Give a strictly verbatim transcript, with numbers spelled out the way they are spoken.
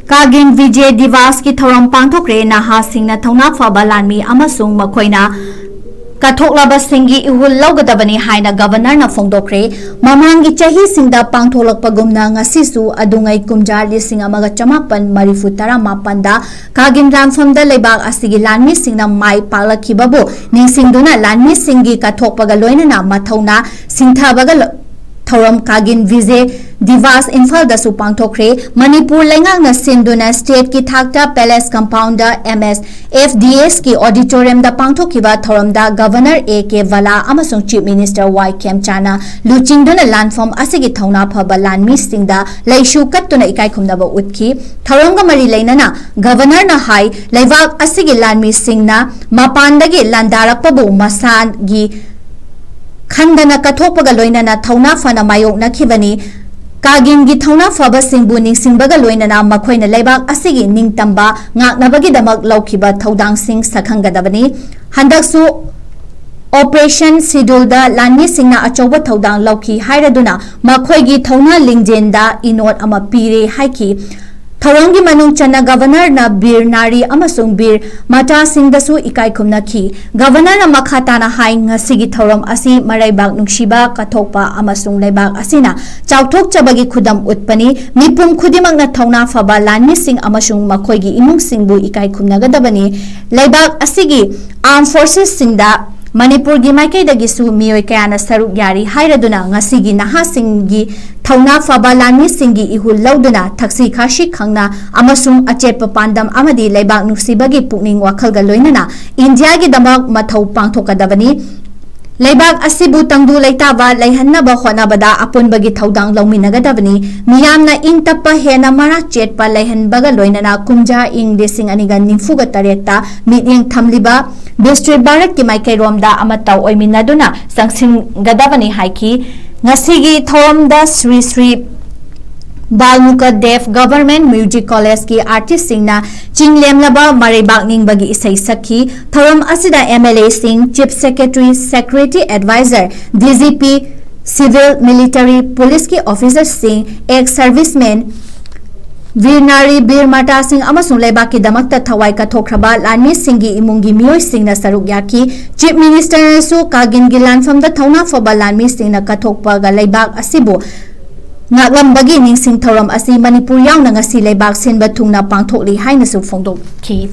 ꯀꯥꯒꯤꯟ ꯕꯤꯖꯦ ꯗꯤꯕꯥꯁꯀꯤ ꯊꯧꯔꯝ ꯄꯥꯡꯊꯣꯛꯈ꯭ꯔꯦ꯫ ꯅꯍꯥꯁꯤꯡꯅ ꯊꯧꯅꯥ ꯐꯕ ꯂꯥꯟꯃꯤ ꯑꯃꯁꯨꯡ ꯃꯈꯣꯏꯅ ꯀꯠꯊꯣꯛꯂꯕꯁꯤꯡꯒꯤ ꯏꯍꯨꯜ ꯂꯧꯒꯗꯕꯅꯤ ꯍꯥꯏꯅ ꯒꯕꯔꯅꯔꯅ ꯐꯣꯡꯗꯣꯛꯈ꯭ꯔꯦ꯫ ꯃꯃꯥꯡꯒꯤ ꯆꯍꯤꯁꯤꯡꯗ ꯄꯥꯡꯊꯣꯛꯂꯛꯄꯒꯨꯝꯅ ꯉꯁꯤꯁꯨ ꯑꯗꯨꯉꯩ ꯀꯨꯝꯖꯥ ꯂꯤꯁꯤꯡ ꯑꯃꯒ ꯆꯃꯥꯄꯟ ꯃꯔꯤꯐꯨ ꯇꯔꯥ ꯃꯥꯄꯟꯗ ꯀꯥꯒꯤꯟ ꯂꯥꯟꯐꯝꯗ ꯂꯩꯕꯥꯛ ꯑꯁꯤꯒꯤ ꯂꯥꯟꯃꯤꯁꯤꯡꯅ ꯃꯥꯏ ꯄꯥꯛꯂꯛꯈꯤꯕꯕꯨ ꯅꯤꯡꯁꯤꯡꯗꯨꯅ ꯂꯥꯟꯃꯤꯁꯤꯡꯒꯤ ꯀꯠꯊꯣꯛꯄꯒ ꯂꯣꯏꯅꯅ ꯃꯊꯧꯅꯥ ꯁꯤꯡꯊꯕꯒ ꯂꯣ-, ꯊꯧꯔꯝ ꯀꯥꯒꯤꯟ ꯕꯤꯖꯦ ꯗꯤꯕꯥꯁ ꯏꯝꯐꯥꯜꯗꯁꯨ ꯄꯥꯡꯊꯣꯛꯈ꯭ꯔꯦ꯫ ꯃꯅꯤꯄꯨꯔ ꯂꯩꯉꯥꯛꯅ ꯁꯤꯟꯗꯨꯅ ꯁ꯭ꯇꯦꯠꯀꯤ ꯊꯥꯛꯇ ꯄꯦꯂꯦꯁ ꯀꯝꯄꯥꯎꯟꯗ ꯑꯦꯝ ꯑꯦꯁ ꯑꯦꯐ ꯗꯤ ꯑꯦꯁꯀꯤ ꯑꯣꯗꯤꯇꯣꯔꯤꯌꯝꯗ ꯄꯥꯡꯊꯣꯛꯈꯤꯕ ꯊꯧꯔꯝꯗ ꯒꯕꯔꯅꯔ ꯑꯦ ꯀꯦ ꯕꯂꯥ ꯑꯃꯁꯨꯡ ꯆꯤꯐ ꯃꯤꯅꯤꯁꯇꯔ ꯋꯥꯏ ꯈꯦꯝꯆꯥꯅ ꯂꯨꯆꯤꯡꯗꯨꯅ ꯂꯥꯟꯐꯝ ꯑꯁꯤꯒꯤ ꯊꯧꯅꯥ ꯐꯕ ꯂꯥꯟꯃꯤꯁꯤꯡꯗ ꯂꯩꯁꯨ ꯀꯠꯇꯨꯅ ꯏꯀꯥꯏ ꯈꯨꯝꯅꯕ ꯎꯠꯈꯤ꯫ ꯊꯧꯔꯝꯒ ꯃꯔꯤ ꯂꯩꯅꯅ ꯒꯕꯔꯅꯔꯅ ꯍꯥꯏ, ꯂꯩꯕꯥꯛ ꯑꯁꯤꯒꯤ ꯂꯥꯟꯃꯤꯁꯤꯡꯅ ꯃꯄꯥꯟꯗꯒꯤ ꯂꯥꯟꯗꯥꯔꯛꯄꯕꯨ ꯃꯁꯥꯒꯤ ꯈꯟꯗꯅ ꯀꯠꯊꯣꯛꯄꯒ ꯂꯣꯏꯅꯅ ꯊꯧꯅꯥ ꯐꯅ ꯃꯥꯌꯣꯛꯅꯈꯤꯕꯅꯤ꯫ ꯀꯥꯒꯤꯟꯒꯤ ꯊꯧꯅꯥ ꯐꯕꯁꯤꯡꯕꯨ ꯅꯤꯡꯁꯤꯡꯕꯒ ꯂꯣꯏꯅꯅ ꯃꯈꯣꯏꯅ ꯂꯩꯕꯥꯛ ꯑꯁꯤꯒꯤ ꯅꯤꯡꯇꯝꯕ ꯉꯥꯛꯅꯕꯒꯤꯗꯃꯛ ꯂꯧꯈꯤꯕ ꯊꯧꯗꯥꯡꯁꯤꯡ ꯁꯛꯈꯪꯒꯗꯕꯅꯤ꯫ ꯍꯟꯗꯛꯁꯨ ꯑꯣꯄꯔꯦꯁꯟ ꯁꯤꯗꯨꯜꯗ ꯂꯥꯟꯃꯤꯁꯤꯡꯅ ꯑꯆꯧꯕ ꯊꯧꯗꯥꯡ ꯂꯧꯈꯤ ꯍꯥꯏꯔꯗꯨꯅ ꯃꯈꯣꯏꯒꯤ ꯊꯧꯅꯥ ꯂꯤꯡꯖꯦꯜꯗ ꯏꯅꯣꯠ ꯑꯃ ꯄꯤꯔꯦ ꯍꯥꯏꯈꯤ꯫ ꯊꯧꯔꯝꯒꯤ ꯃꯅꯨꯡ ꯆꯟꯅ ꯒꯕꯔꯅꯔꯅ ꯕꯤꯔ ꯅꯥꯔꯤ ꯑꯃꯁꯨꯡ ꯕꯤꯔ ꯃꯆꯥꯁꯤꯡꯗꯁꯨ ꯏꯀꯥꯏ ꯈꯨꯝꯅꯈꯤ꯫ ꯒꯕꯔꯅꯔꯅ ꯃꯈꯥ ꯇꯥꯅ ꯍꯥꯏ, ꯉꯁꯤꯒꯤ ꯊꯧꯔꯝ ꯑꯁꯤ ꯃꯔꯩꯕꯥꯛ ꯅꯨꯡꯁꯤꯕ ꯀꯠꯊꯣꯛꯄ ꯑꯃꯁꯨꯡ ꯂꯩꯕꯥꯛ ꯑꯁꯤꯅ ꯆꯥꯎꯊꯣꯛꯆꯕꯒꯤ ꯈꯨꯗꯝ ꯎꯠꯄꯅꯤ꯫ ꯃꯤꯄꯨꯝ ꯈꯨꯗꯤꯡꯃꯛꯅ ꯊꯧꯅꯥ ꯐꯕ ꯂꯥꯟꯃꯤꯁꯤꯡ ꯑꯃꯁꯨꯡ ꯃꯈꯣꯏꯒꯤ ꯏꯃꯨꯡꯁꯤꯡꯕꯨ ꯏꯀꯥꯏ ꯈꯨꯝꯅꯒꯗꯕꯅꯤ꯫ ꯂꯩꯕꯥꯛ ꯑꯁꯤꯒꯤ ꯑꯥꯔꯝ ꯐꯣꯔꯁꯦꯁꯁꯤꯡꯗ ꯃꯅꯤꯄꯨꯔꯒꯤ ꯃꯥꯏꯀꯩꯗꯒꯤꯁꯨ ꯃꯤꯑꯣꯏ ꯀꯌꯥꯅ ꯁꯔꯨꯛ ꯌꯥꯔꯤ ꯍꯥꯏꯔꯗꯨꯅ ꯉꯁꯤꯒꯤ ꯅꯍꯥꯁꯤꯡꯒꯤ ꯊꯧꯅꯥ ꯐꯕ ꯂꯥꯟꯃꯤꯁꯤꯡꯒꯤ ꯏꯍꯨꯜ ꯂꯧꯗꯨꯅ ꯊꯛꯁꯤ ꯈꯥꯁꯤ ꯈꯪꯅ ꯑꯃꯁꯨꯡ ꯑꯆꯦꯠꯄ ꯄꯥꯟꯗꯝ ꯑꯃꯗꯤ ꯂꯩꯕꯥꯛ ꯅꯨꯡꯁꯤꯕꯒꯤ ꯄꯨꯛꯅꯤꯡ ꯋꯥꯈꯜꯒ ꯂꯣꯏꯅꯅ ꯏꯟꯗꯤꯌꯥꯒꯤꯗꯃꯛ ꯃꯊꯧ ꯄꯥꯡꯊꯣꯛꯀꯗꯕꯅꯤ꯫ ꯂꯩꯕꯥꯛ ꯑꯁꯤꯕꯨ ꯇꯪꯗꯨ ꯂꯩꯇꯥꯕ ꯂꯩꯍꯟꯅꯕ ꯍꯣꯠꯅꯕꯗ ꯑꯄꯨꯟꯕꯒꯤ ꯊꯧꯗꯥꯡ ꯂꯧꯃꯤꯟꯅꯒꯗꯕꯅꯤ꯫ ꯃꯤꯌꯥꯝꯅ ꯏꯪ ꯇꯞꯄ ꯍꯦꯟꯅ ꯃꯔꯥ ꯆꯦꯠꯄ ꯂꯩꯍꯟꯕꯒ ꯂꯣꯏꯅꯅ ꯀꯨꯝꯖꯥ ꯏꯪ ꯂꯤꯁꯤꯡ ꯑꯅꯤꯒ ꯅꯤꯐꯨꯒ ꯇꯔꯦꯠꯇ ꯃꯤꯠꯌꯦꯡ ꯊꯝꯂꯤꯕ ꯕꯤꯁ꯭ꯋꯤꯠ ꯚꯥꯔꯠꯀꯤ ꯃꯥꯏꯀꯩꯔꯣꯝꯗ ꯑꯃꯠꯇ ꯑꯣꯏꯃꯤꯟꯅꯗꯨꯅ ꯆꯪꯁꯤꯟꯒꯗꯕꯅꯤ ꯍꯥꯏꯈꯤ꯫ ꯉꯁꯤꯒꯤ ꯊꯧꯔꯝꯗ ꯁ꯭ꯔꯤ ꯁ꯭ꯔꯤ ꯕꯥꯜꯃꯨꯀ ꯗꯦꯕ ꯒꯚꯔꯟꯃꯦꯟꯠ ꯃ꯭ꯌꯨꯖꯤꯛ ꯀꯣꯂꯦꯖꯀꯤ ꯑꯥꯔꯇꯤꯁꯁꯤꯡꯅ ꯆꯤꯡꯂꯦꯝꯂꯕ ꯃꯔꯩꯕꯥꯛ ꯅꯤꯡꯕꯒꯤ ꯏꯁꯩ ꯁꯛꯈꯤ꯫ ꯊꯧꯔꯝ ꯑꯁꯤꯗ ꯑꯦꯝ ꯑꯦꯜ ꯑꯦꯁꯤꯡ, chief secretary, security adviser, D G P, civil military ꯄꯨꯂꯤꯁꯀꯤ ꯑꯣꯐꯤꯁꯔꯁꯤꯡ, ꯑꯦꯛꯁ ꯁꯔꯚꯤꯁꯃꯦꯟ, ꯚꯤꯔ ꯅꯥꯔꯤ, ꯚꯤꯔ ꯃꯥꯇꯥꯁꯤꯡ ꯑꯃꯁꯨꯡ ꯂꯩꯕꯥꯛꯀꯤꯗꯃꯛꯇ ꯊꯋꯥꯏ ꯀꯠꯊꯣꯛꯈ꯭ꯔꯕ ꯂꯥꯟꯃꯤꯁꯤꯡꯒꯤ ꯏꯃꯨꯡꯒꯤ ꯃꯤꯑꯣꯏꯁꯤꯡꯅ ꯁꯔꯨꯛ ꯌꯥꯈꯤ꯫ ꯆꯤꯐ ꯃꯤꯅꯤꯁꯇꯔꯅꯁꯨ ꯀꯥꯔꯒꯤꯜꯒꯤ ꯂꯥꯟꯐꯝꯗ ꯊꯧꯅꯥ ꯐꯕ ꯂꯥꯟꯃꯤꯁꯤꯡꯅ ꯀꯠꯊꯣꯛꯄꯒ ꯂꯩꯕꯥꯛ ꯑꯁꯤꯕꯨ ꯉꯥꯛꯂꯝꯕꯒꯤ ꯅꯤꯡꯁꯤꯡ ꯊꯧꯔꯝ ꯑꯁꯤ ꯃꯅꯤꯄꯨꯔ ꯌꯥꯎꯅ ꯉꯁꯤ ꯂꯩꯕꯥꯛ ꯁꯤꯟꯕ ꯊꯨꯡꯅ ꯄꯥꯡꯊꯣꯛꯂꯤ ꯍꯥꯏꯅꯁꯨ ꯐꯣꯡꯗꯣꯛꯈꯤ꯫